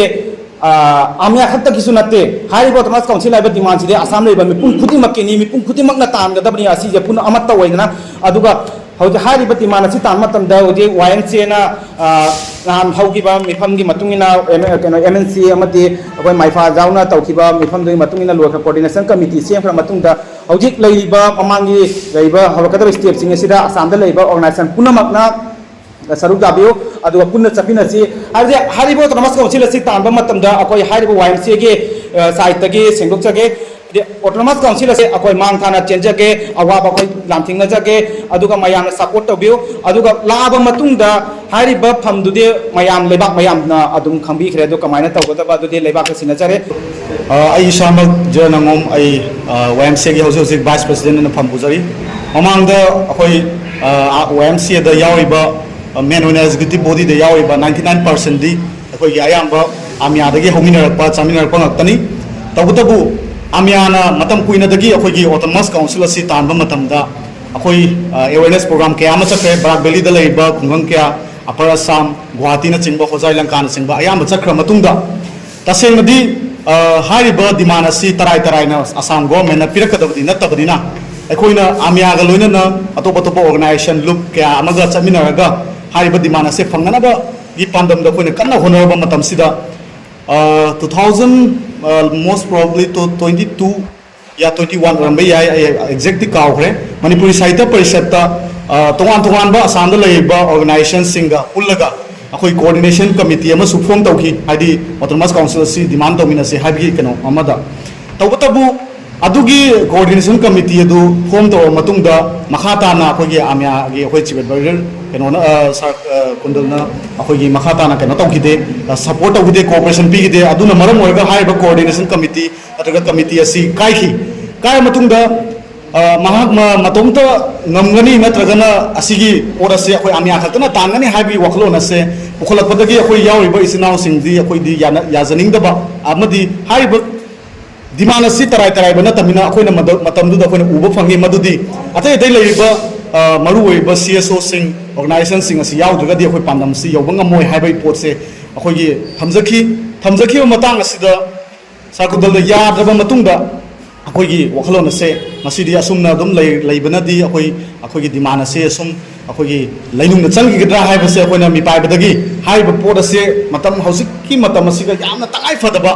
ꯑ, ꯑꯥꯝꯌꯥ ꯈꯛꯇꯒꯤꯁꯨ ꯅꯠꯇꯦ꯫ ꯍꯥꯏꯔꯤꯕ ꯑꯣꯇꯣꯅꯣꯃꯁ ꯀꯥꯎꯟꯁꯤꯜ ꯍꯥꯏꯕ ꯗꯤꯃꯥꯟꯁꯤꯗꯤ ꯑꯁꯥꯝ ꯂꯩꯕ ꯃꯤꯄꯨꯝ ꯈꯨꯗꯤꯡꯃꯛꯀꯤꯅꯤ, ꯃꯤꯄꯨꯝ ꯈꯨꯗꯤꯡꯃꯛꯅ ꯇꯥꯟꯒꯗꯕꯅꯤ꯫ ꯑꯁꯤꯁꯦ ꯄꯨꯟꯅ ꯑꯃꯠꯇ ꯑꯣꯏꯗꯅ꯫ ꯑꯗꯨꯒ ꯍꯧꯖꯤꯛ ꯍꯥꯏꯔꯤꯕ ꯗꯤꯃꯥꯟ ꯑꯁꯤ ꯇꯥꯟꯕ ꯃꯇꯝꯗ ꯍꯧꯖꯤꯛ ꯋꯥꯏ ꯑꯦꯝ ꯁꯤ ꯑꯦꯅ, ꯑ, ꯅꯍꯥꯟ ꯍꯧꯈꯤꯕ ꯃꯤꯐꯝꯒꯤ ꯃꯇꯨꯡ ꯏꯟꯅ, ꯑꯦꯝ-, ꯀꯩꯅꯣ, ꯑꯦꯝ ꯑꯦꯟ ꯁꯤ ꯑꯃꯗꯤ ꯑꯩꯈꯣꯏ ꯃꯥꯏꯐꯥ ꯌꯥꯎꯅ ꯇꯧꯈꯤꯕ ꯃꯤꯐꯝꯗꯨꯒꯤ ꯃꯇꯨꯡ ꯏꯟꯅ ꯂꯣꯏꯈ꯭ꯔ, ꯀꯣꯑꯣꯔꯗꯤꯅꯦꯁꯟ ꯀꯃꯤꯇꯤ ꯁꯦꯝꯈ꯭ꯔ ꯃꯇꯨꯡꯗ ꯍꯧꯖꯤꯛ ꯂꯩꯔꯤꯕ, ꯃꯃꯥꯡꯒꯤ ꯂꯩꯔꯤꯕ ꯍꯧꯔꯛꯀꯗꯕ ꯁ꯭ꯇꯦꯞꯁꯤꯡ ꯑꯁꯤꯗ ꯑꯁꯥꯝꯗ ꯂꯩꯔꯤꯕ ꯑꯣꯔꯒꯅꯥꯏꯖꯦꯁꯟ ꯄꯨꯝꯅꯃꯛꯅ ꯁꯔꯨꯛ ꯌꯥꯕꯤꯌꯨ꯫ ꯑꯗꯨꯒ ꯄꯨꯟꯅ ꯆꯠꯃꯤꯟꯅꯁꯤ꯫ ꯍꯥꯏꯕꯗꯤ ꯍꯥꯏꯔꯤꯕ ꯑꯣꯇꯣꯅꯣꯃꯁ ꯀꯥꯎꯟꯁꯤꯜ ꯑꯁꯤ ꯇꯥꯟꯕ ꯃꯇꯝꯗ ꯑꯩꯈꯣꯏ ꯍꯥꯏꯔꯤꯕ ꯋꯥꯏ ꯑꯦꯝ ꯁꯤ ꯑꯦꯒꯤ, ꯑ, ꯁꯥꯏꯠꯇꯒꯤ ꯁꯦꯡꯗꯣꯛꯆꯒꯦ꯫ ꯍꯥꯏꯗꯤ ꯑꯣꯇꯣꯅꯣꯃꯁ ꯀꯥꯎꯟꯁꯤꯜ ꯑꯁꯤ ꯑꯩꯈꯣꯏ ꯃꯥꯡ ꯊꯥꯅ ꯆꯦꯟꯖꯒꯦ, ꯑꯋꯥꯕ ꯑꯩꯈꯣꯏ ꯂꯥꯟꯊꯦꯡꯅꯖꯒꯦ, ꯑꯗꯨꯒ ꯃꯌꯥꯝꯅ ꯁꯄꯣꯔꯠ ꯇꯧꯕꯤꯌꯨ꯫ ꯑꯗꯨꯒ ꯂꯥꯛꯑꯕ ꯃꯇꯨꯡꯗ ꯍꯥꯏꯔꯤꯕ ꯐꯝꯗꯨꯗꯤ ꯃꯌꯥꯝ, ꯂꯩꯕꯥꯛ ꯃꯌꯥꯝꯅ ꯑꯗꯨꯝ ꯈꯪꯕꯤꯈ꯭ꯔꯦ꯫ ꯑꯗꯨ ꯀꯃꯥꯏꯅ ꯇꯧꯒꯗꯕ ꯑꯗꯨꯗꯤ ꯂꯩꯕꯥꯛꯇ ꯁꯤꯟꯅꯖꯔꯦ꯫ ꯑ, ꯑꯩ ꯏꯁꯥꯃꯛ ꯖꯦ ꯅꯉꯣꯝ, ꯑꯩ, ꯑ, ꯋꯥꯏ ꯑꯦꯝ ꯁꯤ ꯑꯦꯒꯤ ꯍꯧꯖꯤꯛ ꯍꯧꯖꯤꯛ ꯚꯥꯏꯁ ꯄ꯭ꯔꯁꯤꯗꯦꯟ ꯑꯣꯏꯅ ꯐꯝ ꯄꯨꯖꯔꯤ꯫ ꯃꯃꯥꯡꯗ ꯑꯩꯈꯣꯏ, ꯑ, ꯋꯥꯏ ꯑꯦꯝ ꯁꯤ ꯑꯦꯗ ꯌꯥꯎꯔꯤꯕ, ꯑ, ꯃꯦꯟ ꯑꯣꯏꯅ ꯑꯦꯛꯖꯤꯀ꯭ꯌꯨꯇꯤꯚ ꯕꯣꯗꯤꯗ ꯌꯥꯎꯔꯤꯕ ninety nine percentꯗꯤ ꯑꯩꯈꯣꯏꯒꯤ ꯑꯌꯥꯝꯕ ꯑꯥꯃꯤꯌꯥꯗꯒꯤ ꯍꯧꯃꯤꯟꯅꯔꯛꯄ, ꯆꯥꯃꯤꯟꯅꯔꯛꯄ ꯉꯥꯛꯇꯅꯤ꯫ ꯇꯧꯕꯇꯕꯨ ꯑꯥꯃꯤꯌꯥꯅ ꯃꯇꯝ ꯀꯨꯏꯅꯗꯒꯤ ꯑꯩꯈꯣꯏꯒꯤ ꯑꯣꯇꯣꯅꯣꯃꯁ ꯀꯥꯎꯟꯁꯤꯜ ꯑꯁꯤ ꯇꯥꯟꯕ ꯃꯇꯝꯗ ꯑꯩꯈꯣꯏ, ꯑ, ꯑꯦꯋꯦꯔꯅꯦꯁ ꯄ꯭ꯔꯣꯒ꯭ꯔꯥꯝ ꯀꯌꯥ ꯑꯃ ꯆꯠꯈ꯭ꯔꯦ꯫ ꯕꯔꯥꯛ ꯚꯦꯂꯤꯗ ꯂꯩꯔꯤꯕ ꯈꯨꯡꯒꯪ ꯀꯌꯥ, ꯑꯄꯔ ꯑꯁꯥꯝ, ꯒꯨꯋꯥꯍꯥꯇꯤꯅꯆꯤꯡꯕ, ꯍꯣꯖꯥꯏ ꯂꯪꯀꯥꯅꯆꯤꯡꯕ ꯑꯌꯥꯝꯕ ꯆꯠꯈ꯭ꯔ ꯃꯇꯨꯡꯗ, ꯇꯁꯦꯡꯅꯗꯤ, ꯑ, ꯍꯥꯏꯔꯤꯕ ꯗꯤꯃꯥꯟ ꯑꯁꯤ ꯇꯔꯥꯏ ꯇꯔꯥꯏꯅ ꯑꯁꯥꯝ ꯒꯣꯚꯔꯟꯃꯦꯟꯠꯅ ꯄꯤꯔꯛꯀꯗꯕꯗꯤ ꯅꯠꯇꯕꯅꯤꯅ, ꯑꯩꯈꯣꯏꯅ ꯑꯃꯤꯌꯥꯒ ꯂꯣꯏꯅꯅ ꯑꯇꯣꯞ ꯑꯇꯣꯞꯄ ꯑꯣꯔꯒꯅꯥꯏꯖꯦꯁꯟ ꯂꯨꯞ ꯀꯌꯥ ꯑꯃꯒ ꯆꯠꯃꯤꯟꯅꯔꯒ ꯍꯥꯏꯔꯤꯕ ꯗꯤꯃꯥꯟ ꯑꯁꯤ ꯐꯪꯅꯅꯕꯒꯤ ꯄꯥꯟꯗꯝꯗ ꯑꯩꯈꯣꯏꯅ ꯀꯟꯅ ꯍꯣꯠꯅꯔꯕ ꯃꯇꯝꯁꯤꯗ, ꯑ, two thousand, ꯑ, most probably to twenty two ꯌꯥ twenty one ꯑꯣꯏꯔꯝꯕ ꯌꯥꯏ, ꯑꯩ ꯑꯦꯛꯖꯦꯛꯇꯤ ꯀꯥꯎꯈ꯭ꯔꯦ꯫ ꯃꯅꯤꯄꯨꯔꯤ ꯁꯥꯍꯤꯇ꯭ꯌ ꯄꯔꯤꯁꯠꯇ, ꯑ, ꯇꯣꯉꯥꯟ ꯇꯣꯉꯥꯟꯕ ꯑꯁꯥꯝꯗ ꯂꯩꯔꯤꯕ ꯑꯣꯔꯒꯅꯥꯏꯖꯦꯁꯟꯁꯤꯡꯒ ꯄꯨꯜꯂꯒ ꯑꯩꯈꯣꯏ ꯀꯣꯑꯣꯔꯗꯤꯅꯦꯁꯟ ꯀꯃꯤꯇꯤ ꯑꯃꯁꯨ ꯐꯣꯝ ꯇꯧꯈꯤ, ꯍꯥꯏꯗꯤ ꯑꯣꯇꯣꯅꯣꯃꯁ ꯀꯥꯎꯟꯁꯤꯜ ꯑꯁꯤ ꯗꯤꯃꯥꯟ ꯇꯧꯃꯤꯟꯅꯁꯤ ꯍꯥꯏꯕꯒꯤ ꯀꯩꯅꯣ ꯑꯃꯗ꯫ ꯇꯧꯕꯇꯕꯨ ꯑꯗꯨꯒꯤ ꯀꯣꯑꯣꯔꯗꯤꯅꯦꯁꯟ ꯀꯃꯤꯇꯤ ꯑꯗꯨ ꯐꯣꯝ ꯇꯧꯔꯕ ꯃꯇꯨꯡꯗ ꯃꯈꯥ ꯇꯥꯅ ꯑꯩꯈꯣꯏꯒꯤ ꯑꯃꯤꯌꯥꯒꯤ ꯑꯩꯈꯣꯏ ꯆꯤꯐ ꯑꯦꯗꯚꯥꯏꯖꯔ ꯀꯩꯅꯣꯅ, ꯑ, ꯁꯥꯔ, ꯑ, ꯀꯨꯟꯗꯜꯅ ꯑꯩꯈꯣꯏꯒꯤ ꯃꯈꯥ ꯇꯥꯅ ꯀꯩꯅꯣ ꯇꯧꯈꯤꯗꯦ, ꯑ, ꯁꯄꯣꯔꯠ ꯇꯧꯈꯤꯗꯦ, ꯀꯣꯑꯣꯄꯔꯦꯁꯟ ꯄꯤꯈꯤꯗꯦ꯫ ꯑꯗꯨꯅ ꯃꯔꯝ ꯑꯣꯏꯔꯒ ꯍꯥꯏꯔꯤꯕ ꯀꯣꯑꯣꯔꯗꯤꯅꯦꯁꯟ ꯀꯃꯤꯇꯤ ꯅꯠꯇ꯭ꯔꯒ ꯀꯃꯤꯇꯤ ꯑꯁꯤ ꯀꯥꯏꯈꯤ꯫ ꯀꯥꯏꯔ ꯃꯇꯨꯡꯗ, ꯑ, ꯃꯍꯥꯛ ꯃ-, ꯃꯇꯣꯝꯇ ꯉꯝꯒꯅꯤ ꯅꯠꯇ꯭ꯔꯒꯅ ꯑꯁꯤꯒꯤ ꯄꯣꯠ ꯑꯁꯦ ꯑꯩꯈꯣꯏ ꯑꯃꯤꯌꯥ ꯈꯛꯇꯅ ꯇꯥꯟꯒꯅꯤ ꯍꯥꯏꯕꯒꯤ ꯋꯥꯈꯜꯂꯣꯟ ꯑꯁꯦ ꯄꯨꯈꯠꯂꯛꯄꯗꯒꯤ ꯑꯩꯈꯣꯏ ꯌꯥꯎꯔꯤꯕ ꯏꯆꯤꯟ ꯏꯅꯥꯎꯁꯤꯡꯗꯤ ꯑꯩꯈꯣꯏꯗꯤ ꯌꯥꯅ-, ꯌꯥꯖꯅꯤꯡꯗꯕ ꯑꯃꯗꯤ ꯍꯥꯏꯔꯤꯕ ꯗꯤꯃꯥꯟ ꯑꯁꯤ ꯇꯔꯥꯏ ꯇꯔꯥꯏꯕ ꯅꯠꯇꯕꯅꯤꯅ ꯑꯩꯈꯣꯏꯅ ꯃꯗ-, ꯃꯇꯝꯗꯨꯗ ꯑꯩꯈꯣꯏꯅ ꯎꯕ ꯐꯪꯉꯤ ꯃꯗꯨꯗꯤ ꯑꯇꯩ ꯑꯇꯩ ꯂꯩꯔꯤꯕ, ꯑ, ꯃꯔꯨꯑꯣꯏꯕ ꯁꯤ ꯑꯦꯁ ꯑꯣꯁꯤꯡ, ꯑꯣꯔꯒꯅꯥꯏꯖꯦꯁꯟꯁꯤꯡ ꯑꯁꯤ ꯌꯥꯎꯗ꯭ꯔꯒꯗꯤ ꯑꯩꯈꯣꯏ ꯄꯥꯟꯗꯝꯁꯤ ꯌꯧꯕ ꯉꯝꯃꯣꯏ ꯍꯥꯏꯕꯒꯤ ꯄꯣꯠꯁꯦ ꯑꯩꯈꯣꯏꯒꯤ ꯊꯝꯖꯈꯤ꯫ ꯊꯝꯖꯈꯤꯕ ꯃꯇꯥꯡ ꯑꯁꯤꯗ ꯁꯥꯔ ꯀꯨꯟꯗꯜꯗ ꯌꯥꯗ꯭ꯔꯕ ꯃꯇꯨꯡꯗ ꯑꯩꯈꯣꯏꯒꯤ ꯋꯥꯈꯜꯂꯣꯟ ꯑꯁꯦ ꯉꯁꯤꯗꯤ ꯑꯁꯨꯝꯅ ꯑꯗꯨꯝ ꯂꯩ-, ꯂꯩꯕꯅꯗꯤ ꯑꯩꯈꯣꯏ, ꯑꯩꯈꯣꯏꯒꯤ ꯗꯤꯃꯥꯟ ꯑꯁꯦ ꯑꯁꯨꯝ ꯑꯩꯈꯣꯏꯒꯤ ꯂꯩꯅꯨꯡꯗ ꯆꯪꯈꯤꯒꯗ꯭ꯔꯥ ꯍꯥꯏꯕꯁꯦ ꯑꯩꯈꯣꯏꯅ ꯃꯤꯄꯥꯏꯕꯗꯒꯤ ꯍꯥꯏꯔꯤꯕ ꯄꯣꯠ ꯑꯁꯦ ꯃꯇꯝ, ꯍꯧꯖꯤꯛꯀꯤ ꯃꯇꯝ ꯑꯁꯤꯒ ꯌꯥꯝꯅ ꯇꯉꯥꯏ ꯐꯗꯕ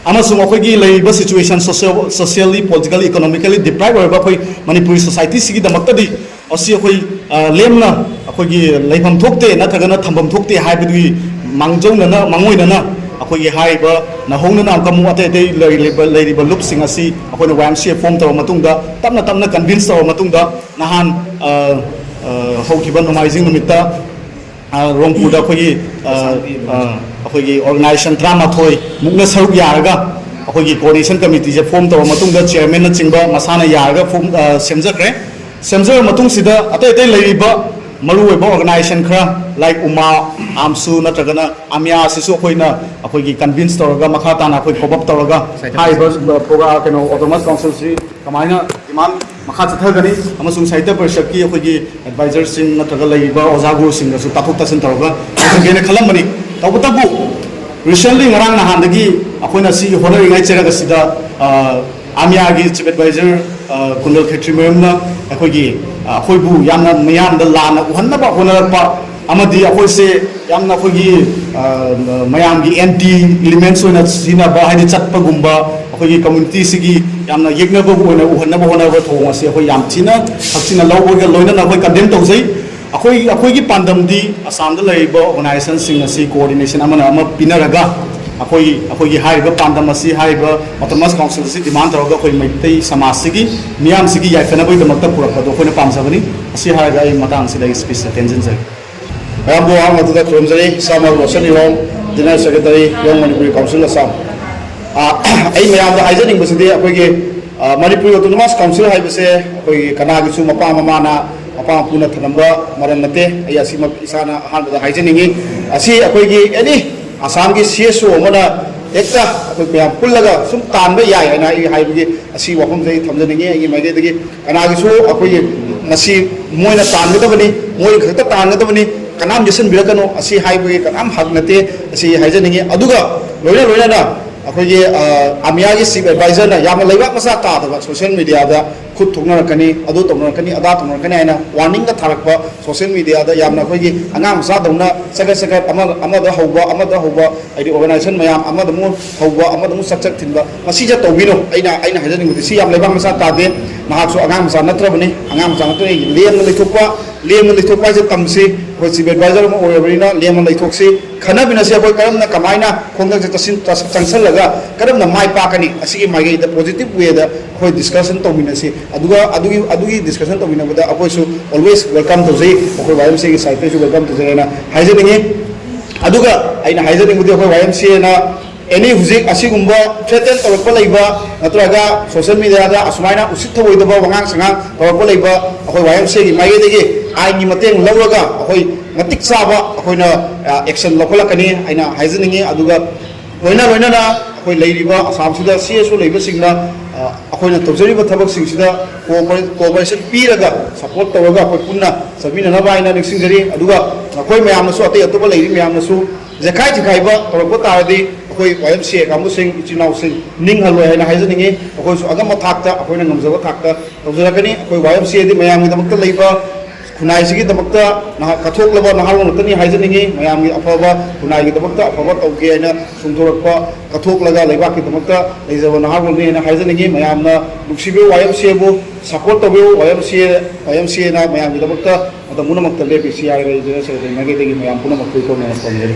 ꯑꯃꯁꯨꯡ ꯑꯩꯈꯣꯏꯒꯤ ꯂꯩꯔꯤꯕ situation, social, socially, politically, economically deprived ꯑꯣꯏꯔꯕ ꯑꯩꯈꯣꯏ ꯃꯅꯤꯄꯨꯔꯤ ꯁꯣꯁꯥꯏꯇꯤꯁꯤꯒꯤꯗꯃꯛꯇꯗꯤ ꯃꯁꯤ ꯑꯩꯈꯣꯏ, ꯑ, ꯂꯦꯝꯅ ꯑꯩꯈꯣꯏꯒꯤ ꯂꯩꯐꯝ ꯊꯣꯛꯇꯦ ꯅꯠꯇ꯭ꯔꯒꯅ ꯊꯝꯐꯝ ꯊꯣꯛꯇꯦ ꯍꯥꯏꯕꯗꯨꯒꯤ ꯃꯥꯡꯖꯧꯅꯅ, ꯃꯥꯡꯑꯣꯏꯅꯅ ꯑꯩꯈꯣꯏꯒꯤ ꯍꯥꯏꯔꯤꯕ ꯅꯧꯍꯧꯅꯅ ꯑꯃꯨꯛꯀ ꯑꯃꯨꯛ ꯑꯇꯩ ꯑꯇꯩ ꯂꯩꯔꯤꯕ, ꯂꯩꯔꯤꯕ ꯂꯨꯞꯁꯤꯡ ꯑꯁꯤ ꯑꯩꯈꯣꯏꯅ ꯋꯥꯏ ꯑꯦꯝ ꯁꯤ ꯑꯦ ꯐꯣꯝ ꯇꯧꯔꯕ ꯃꯇꯨꯡꯗ ꯇꯞꯅ ꯇꯞꯅ ꯀꯟꯚꯤꯟꯁ ꯇꯧꯔꯕ ꯃꯇꯨꯡꯗ ꯅꯍꯥꯟ, ꯑ, ꯑ, ꯍꯧꯈꯤꯕ ꯅꯣꯡꯃꯥꯏꯖꯤꯡ ꯅꯨꯃꯤꯠꯇ, ꯑ, ꯔꯣꯡꯄꯨꯔꯗ ꯑꯩꯈꯣꯏꯒꯤ, ꯑ, ꯑ, ꯑꯩꯈꯣꯏꯒꯤ ꯑꯣꯔꯒꯅꯥꯏꯖꯦꯁꯟ ꯇꯔꯥꯃꯥꯊꯣꯏ ꯃꯨꯛꯅ ꯁꯔꯨꯛ ꯌꯥꯔꯒ ꯑꯩꯈꯣꯏꯒꯤ ꯀꯣꯑꯣꯔꯗꯤꯅꯦꯁꯟ ꯀꯃꯤꯇꯤꯁꯦ ꯐꯣꯝ ꯇꯧꯔꯕ ꯃꯇꯨꯡꯗ ꯆꯤꯌꯔꯃꯦꯟꯅꯆꯤꯡꯕ ꯃꯁꯥꯅ ꯌꯥꯔꯒ ꯐꯣꯝ, ꯑ, ꯁꯦꯝꯖꯈ꯭ꯔꯦ꯫ ꯁꯦꯝꯖꯔꯕ ꯃꯇꯨꯡꯁꯤꯗ ꯑꯇꯩ ꯑꯇꯩ ꯂꯩꯔꯤꯕ ꯃꯔꯨꯑꯣꯏꯕ ꯑꯣꯔꯒꯅꯥꯏꯖꯦꯁꯟ ꯈꯔ, ꯂꯥꯏꯛ ꯎꯃꯥ, ꯑꯥꯝꯁꯨ ꯅꯠꯇ꯭ꯔꯒꯅ ꯑꯃꯤꯌꯥ ꯑꯁꯤꯁꯨ ꯑꯩꯈꯣꯏꯅ ꯑꯩꯈꯣꯏꯒꯤ ꯀꯟꯚꯤꯟꯁ ꯇꯧꯔꯒ ꯃꯈꯥ ꯇꯥꯅ ꯑꯩꯈꯣꯏ ꯀꯣꯞ ꯑꯞ ꯇꯧꯔꯒ ꯍꯥꯏꯔꯤꯕ, ꯑ, ꯄ꯭ꯔꯣꯒ꯭ꯔꯥꯝ, ꯀꯩꯅꯣ, ꯑꯣꯇꯣꯅꯣꯃꯁ ꯀꯥꯎꯟꯁꯤꯜꯁꯤ ꯀꯃꯥꯏꯅ ꯗꯤꯃꯥꯟ ꯃꯈꯥ ꯆꯠꯊꯒꯅꯤ ꯑꯃꯁꯨꯡ ꯁꯥꯍꯤꯇ꯭ꯌ ꯄꯔꯤꯁꯠꯀꯤ ꯑꯩꯈꯣꯏꯒꯤ ꯑꯦꯗꯚꯥꯏꯖꯔꯁꯤꯡ ꯅꯠꯇ꯭ꯔꯒ ꯂꯩꯔꯤꯕ ꯑꯣꯖꯥ ꯒꯨꯔꯨꯁꯤꯡꯒꯁꯨ ꯇꯥꯊꯣꯛ ꯇꯥꯁꯤꯟ ꯇꯧꯔꯒ ꯂꯣꯏꯁꯤꯟꯒꯦꯅ ꯈꯜꯂꯝꯕꯅꯤ꯫ ꯇꯧꯕꯇꯕꯨ Recently, ꯉꯔꯥꯡ ꯅꯍꯥꯟꯗꯒꯤ ꯑꯩꯈꯣꯏꯅ ꯁꯤꯒꯤ ꯍꯣꯠꯅꯔꯤꯉꯩ ꯆꯩꯔꯛ ꯑꯁꯤꯗ, ꯑ, ꯑꯃꯤꯌꯥꯒꯤ Chief Advisor, ꯑ, ꯀꯨꯟꯗꯜ ꯈꯦꯇ꯭ꯔꯤꯃꯌꯨꯝꯅ ꯑꯩꯈꯣꯏꯒꯤ, ꯑ, ꯑꯩꯈꯣꯏꯕꯨ ꯌꯥꯝꯅ ꯃꯤꯌꯥꯝꯗ ꯂꯥꯟꯅ ꯎꯍꯟꯅꯕ ꯍꯣꯠꯅꯔꯛꯄ ꯑꯃꯗꯤ ꯑꯩꯈꯣꯏꯁꯦ ꯌꯥꯝꯅ ꯑꯩꯈꯣꯏꯒꯤ, ꯑ, ꯃꯌꯥꯝꯒꯤ anti elements ꯑꯣꯏꯅ ꯁꯤꯖꯤꯟꯅꯕ, ꯍꯥꯏꯗꯤ ꯆꯠꯄꯒꯨꯝꯕ, ꯑꯩꯈꯣꯏꯒꯤ community ꯁꯤꯒꯤ ꯌꯥꯝꯅ ꯌꯦꯛꯅꯕ ꯑꯣꯏꯅ ꯎꯍꯟꯅꯕ ꯍꯣꯠꯅꯕ ꯊꯧꯑꯣꯡ ꯑꯁꯤ ꯑꯩꯈꯣꯏ ꯌꯥꯝ ꯊꯤꯅ ꯍꯛꯆꯤꯟꯅ ꯂꯧꯕꯒ ꯂꯣꯏꯅꯅ ꯑꯩꯈꯣꯏ condemn ꯇꯧꯖꯩ꯫ ꯑꯩꯈꯣꯏ, ꯑꯩꯈꯣꯏꯒꯤ ꯄꯥꯟꯗꯝꯗꯤ ꯑꯁꯥꯝꯗ ꯂꯩꯔꯤꯕ organization ꯁꯤꯡ ꯑꯁꯤ coordination ꯑꯃꯅ ꯑꯃ ꯄꯤꯅꯔꯒ ꯑꯩꯈꯣꯏ, ꯑꯩꯈꯣꯏꯒꯤ ꯍꯥꯏꯔꯤꯕ ꯄꯥꯟꯗꯝ ꯑꯁꯤ, ꯍꯥꯏꯔꯤꯕ Autonomous Council ꯑꯁꯤ demand ꯇꯧꯔꯒ ꯑꯩꯈꯣꯏ ꯃꯩꯇꯩ ꯁꯃꯥꯖꯁꯤꯒꯤ ꯃꯤꯌꯥꯝꯁꯤꯒꯤ ꯌꯥꯏꯐꯅꯕꯒꯤꯗꯃꯛꯇ ꯄꯨꯔꯛꯄꯗꯣ ꯑꯩꯈꯣꯏꯅ ꯄꯥꯝꯖꯕꯅꯤ꯫ ꯑꯁꯤ ꯍꯥꯏꯔꯒ ꯑꯩ ꯃꯇꯥꯡꯁꯤꯗ ꯑꯩ speech ꯁꯦ ꯇꯦꯟꯖꯤꯟꯖꯔꯒꯦ꯫ ꯃꯌꯥꯝꯕꯨ ꯑꯍꯥꯟꯕꯗꯨꯗ ꯈꯨꯔꯨꯝꯖꯔꯤ꯫ ꯏꯁꯥꯃꯛ ꯔꯣꯁꯟ ꯏꯔꯣꯝ, General Secretary, Young Manipuri Council Assam꯫ ꯑ, ꯑꯩ ꯃꯌꯥꯝꯗ ꯍꯥꯏꯖꯅꯤꯡꯕꯁꯤꯗꯤ ꯑꯩꯈꯣꯏꯒꯤ, ꯑ, ꯃꯅꯤꯄꯨꯔ Autonomous Council ꯍꯥꯏꯕꯁꯦ ꯑꯩꯈꯣꯏꯒꯤ ꯀꯅꯥꯒꯤꯁꯨ ꯃꯄꯥ ꯃꯃꯥꯅ, ꯃꯄꯥ ꯃꯄꯨꯅ ꯊꯝꯂꯝꯕ ꯃꯔꯝ ꯅꯠꯇꯦ꯫ ꯑꯩ ꯑꯁꯤꯃꯛ ꯏꯁꯥꯅ ꯑꯍꯥꯟꯕꯗ ꯍꯥꯏꯖꯅꯤꯡꯉꯤ꯫ ꯑꯁꯤ ꯑꯩꯈꯣꯏꯒꯤ any ꯑꯁꯥꯝꯒꯤ C S O ꯑꯃꯅ ꯍꯦꯛꯇ ꯑꯩꯈꯣꯏ ꯃꯌꯥꯝ ꯄꯨꯜꯂꯒ ꯁꯨꯝ ꯇꯥꯟꯕ ꯌꯥꯏ ꯍꯥꯏꯅ ꯑꯩ ꯍꯥꯏꯕꯒꯤ ꯑꯁꯤ ꯋꯥꯐꯝꯁꯦ ꯑꯩ ꯊꯝꯖꯅꯤꯡꯉꯤ꯫ ꯑꯩꯒꯤ ꯃꯥꯏꯀꯩꯗꯒꯤ ꯀꯅꯥꯒꯤꯁꯨ ꯑꯩꯈꯣꯏꯒꯤ ꯃꯁꯤ ꯃꯣꯏꯅ ꯇꯥꯟꯒꯗꯕꯅꯤ, ꯃꯣꯏꯅ ꯈꯛꯇ ꯇꯥꯟꯒꯗꯕꯅꯤ, ꯀꯅꯥꯝ ꯌꯦꯠꯁꯤꯟꯕꯤꯔꯛꯀꯅꯨ, ꯑꯁꯤ ꯍꯥꯏꯕꯒꯤ ꯀꯅꯥꯝ ꯍꯛ ꯅꯠꯇꯦ, ꯑꯁꯤ ꯍꯥꯏꯖꯅꯤꯡꯉꯤ꯫ ꯑꯗꯨꯒ ꯂꯣꯏꯅ ꯂꯣꯏꯅꯅ ꯑꯩꯈꯣꯏꯒꯤ, ꯑ, ꯑꯃꯤꯌꯥꯒꯤ Chief Advisor ꯅ ꯌꯥꯝꯅ ꯂꯩꯕꯥꯛ ꯃꯆꯥ ꯇꯥꯗꯕ social media ꯗ ꯈꯨꯠ ꯊꯣꯛꯅꯔꯛꯀꯅꯤ, ꯑꯗꯨ ꯇꯧꯅꯔꯛꯀꯅꯤ, ꯑꯗꯥ ꯇꯧꯅꯔꯛꯀꯅꯤ ꯍꯥꯏꯅ warning ꯒ ꯊꯥꯔꯛꯄ, social media ꯗ ꯌꯥꯝꯅ ꯑꯩꯈꯣꯏꯒꯤ ꯑꯉꯥꯡ ꯃꯆꯥꯗꯧꯅ ꯆꯒꯠ ꯆꯒꯠ ꯑꯃ, ꯑꯃꯗ ꯍꯧꯕ, ꯑꯃꯗ ꯍꯧꯕ, ꯍꯥꯏꯗꯤ organization ꯃꯌꯥꯝ ꯑꯃꯗ ꯑꯃꯨꯛ ꯍꯧꯕ, ꯑꯃꯗ ꯑꯃꯨꯛ ꯆꯛ ꯆꯛ ꯊꯤꯟꯕ, ꯃꯁꯤꯁꯦ ꯇꯧꯕꯤꯅꯨ꯫ ꯑꯩꯅ, ꯑꯩꯅ ꯍꯥꯏꯖꯅꯤꯡꯕꯗꯤ ꯁꯤ ꯌꯥꯝ ꯂꯩꯕꯥꯛ ꯃꯆꯥ ꯇꯥꯗꯦ꯫ ꯅꯍꯥꯛꯁꯨ ꯑꯉꯥꯡ ꯃꯆꯥ ꯅꯠꯇ꯭ꯔꯕꯅꯤ, ꯑꯉꯥꯡ ꯃꯆꯥ ꯅꯠꯇ꯭ꯔꯕꯅꯤ꯫ ꯂꯦꯝꯅ ꯂꯩꯊꯣꯛꯄ, ꯂꯦꯝꯅ ꯂꯩꯊꯣꯛꯄ ꯍꯥꯏꯁꯦ ꯇꯝꯁꯤ꯫ ꯑꯩꯈꯣꯏ Chief Advisor ꯑꯃ ꯑꯣꯏꯔꯕꯅꯤꯅ ꯂꯦꯝꯅ ꯂꯩꯊꯣꯛꯁꯤ꯫ ꯈꯟꯅꯃꯤꯟꯅꯁꯤ, ꯑꯩꯈꯣꯏ ꯀꯔꯝꯅ, ꯀꯃꯥꯏꯅ ꯈꯣꯡꯊꯥꯡꯁꯦ ꯆꯠꯁꯤꯟ-, ꯆꯪꯁꯜꯂꯒ ꯀꯔꯝꯅ ꯃꯥꯏ ꯄꯥꯛꯀꯅꯤ, ꯑꯁꯤꯒꯤ ꯃꯥꯏꯀꯩꯗ positive way ꯗ ꯑꯩꯈꯣꯏ discussion ꯇꯧꯃꯤꯟꯅꯁꯤ꯫ ꯑꯗꯨꯒ ꯑꯗꯨꯒꯤ, ꯑꯗꯨꯒꯤ discussion ꯇꯧꯃꯤꯟꯅꯕꯗ ꯑꯩꯈꯣꯏꯁꯨ always welcome ꯇꯧꯖꯩ, ꯑꯩꯈꯣꯏ Y M C A ꯒꯤ side ꯇꯩꯁꯨ welcome ꯇꯧꯖꯩ ꯍꯥꯏꯅ ꯍꯥꯏꯖꯅꯤꯡꯉꯤ꯫ ꯑꯗꯨꯒ ꯑꯩꯅ ꯍꯥꯏꯖꯅꯤꯡꯕꯗꯤ ꯑꯩꯈꯣꯏ Y M C A ꯅ any ꯍꯧꯖꯤꯛ ꯑꯁꯤꯒꯨꯝꯕ threaten ꯇꯧꯔꯛꯄ ꯂꯩꯕ, ꯅꯠꯇ꯭ꯔꯒ social media ꯗ ꯑꯁꯨꯃꯥꯏꯅ ꯎꯁꯤꯠ ꯊꯑꯣꯏꯗꯕ ꯋꯥꯉꯥꯡ ꯁꯉꯥꯡ ꯇꯧꯔꯛꯄ ꯂꯩꯕ, ꯑꯩꯈꯣꯏ Y M C A ꯒꯤ ꯃꯥꯏꯀꯩꯗꯒꯤ ꯑꯥꯏꯟꯒꯤ ꯃꯇꯦꯡ ꯂꯧꯔꯒ ꯑꯩꯈꯣꯏ ꯃꯇꯤꯛ ꯆꯥꯕ ꯑꯩꯈꯣꯏꯅ, ꯑ, action ꯂꯧꯈꯠꯂꯛꯀꯅꯤ ꯍꯥꯏꯅ ꯍꯥꯏꯖꯅꯤꯡꯉꯤ꯫ ꯑꯗꯨꯒ ꯂꯣꯏꯅ ꯂꯣꯏꯅꯅ ꯑꯩꯈꯣꯏ ꯂꯩꯔꯤꯕ ꯑꯁꯥꯝꯁꯤꯗ C S O ꯂꯩꯕꯁꯤꯡꯅ, ꯑ, ꯑꯩꯈꯣꯏꯅ ꯇꯧꯖꯔꯤꯕ ꯊꯕꯛꯁꯤꯡꯁꯤꯗ cooper-, cooperation ꯄꯤꯔꯒ support ꯇꯧꯔꯒ ꯑꯩꯈꯣꯏ ꯄꯨꯟꯅ ꯆꯠꯃꯤꯟꯅꯅꯕ ꯍꯥꯏꯅ ꯅꯤꯡꯁꯤꯡꯖꯔꯤ꯫ ꯑꯗꯨꯒ ꯅꯈꯣꯏ ꯃꯌꯥꯝꯅꯁꯨ, ꯑꯇꯩ ꯑꯇꯣꯞꯄ ꯂꯩꯔꯤ ꯃꯌꯥꯝꯅꯁꯨ ꯌꯦꯈꯥꯏ ꯊꯤꯈꯥꯏꯕ ꯇꯧꯔꯛꯄ ꯇꯥꯔꯗꯤ ꯑꯩꯈꯣꯏ ꯋꯥꯏ ꯑꯦꯝ ꯁꯤ ꯑꯦ ꯀꯥꯡꯕꯨꯁꯤꯡ, ꯏꯆꯤꯜ ꯏꯅꯥꯎꯁꯤꯡ ꯅꯤꯡꯍꯜꯂꯣꯏ ꯍꯥꯏꯅ ꯍꯥꯏꯖꯅꯤꯡꯉꯤ꯫ ꯑꯩꯈꯣꯏꯁꯨ ꯑꯉꯝꯕ ꯊꯥꯛꯇ ꯑꯩꯈꯣꯏꯅ ꯉꯝꯖꯕ ꯊꯥꯛꯇ ꯇꯧꯖꯔꯛꯀꯅꯤ꯫ ꯑꯩꯈꯣꯏ ꯋꯥꯏ ꯑꯦꯝ ꯁꯤ ꯑꯦꯗꯤ ꯃꯌꯥꯝꯒꯤꯗꯃꯛꯇ ꯂꯩꯕ, ꯈꯨꯟꯅꯥꯏꯁꯤꯒꯤꯗꯃꯛꯇ ꯅꯍꯥꯛ ꯀꯠꯊꯣꯛꯂꯕ ꯅꯍꯥꯔꯣꯜ ꯉꯥꯛꯇꯅꯤ ꯍꯥꯏꯖꯅꯤꯡꯉꯤ꯫ ꯃꯌꯥꯝꯒꯤ ꯑꯐꯕ, ꯈꯨꯟꯅꯥꯏꯒꯤꯗꯃꯛꯇ ꯑꯐꯕ ꯇꯧꯒꯦ ꯍꯥꯏꯅ ꯆꯣꯡꯊꯣꯔꯛꯄ, ꯀꯠꯊꯣꯛꯂꯒ ꯂꯩꯕꯥꯛꯀꯤꯗꯃꯛꯇ ꯂꯩꯖꯕ ꯅꯍꯥꯔꯣꯜꯅꯤ ꯍꯥꯏꯅ ꯍꯥꯏꯖꯅꯤꯡꯉꯤ꯫ ꯃꯌꯥꯝꯅ ꯅꯨꯡꯁꯤꯕꯤꯌꯨ, ꯋꯥꯏ ꯑꯦꯝ ꯁꯤ ꯑꯦꯕꯨ ꯁꯄꯣꯔꯠ ꯇꯧꯕꯤꯌꯨ꯫ ꯋꯥꯏ ꯑꯦꯝ ꯁꯤ ꯑꯦ, ꯋꯥꯏ ꯑꯦꯝ ꯁꯤ ꯑꯦꯅ ꯃꯌꯥꯝꯒꯤꯗꯃꯛꯇ ꯃꯇꯝ ꯄꯨꯝꯅꯃꯛꯇ ꯂꯦꯞꯄꯤ꯫ ꯁꯤ ꯍꯥꯏꯔꯒ ꯑꯩ ꯃꯥꯏꯀꯩꯗꯒꯤ ꯃꯌꯥꯝ ꯄꯨꯝꯅꯃꯛꯄꯨ ꯏꯀꯣꯟꯅꯅ ꯈꯣꯝꯖꯔꯤ꯫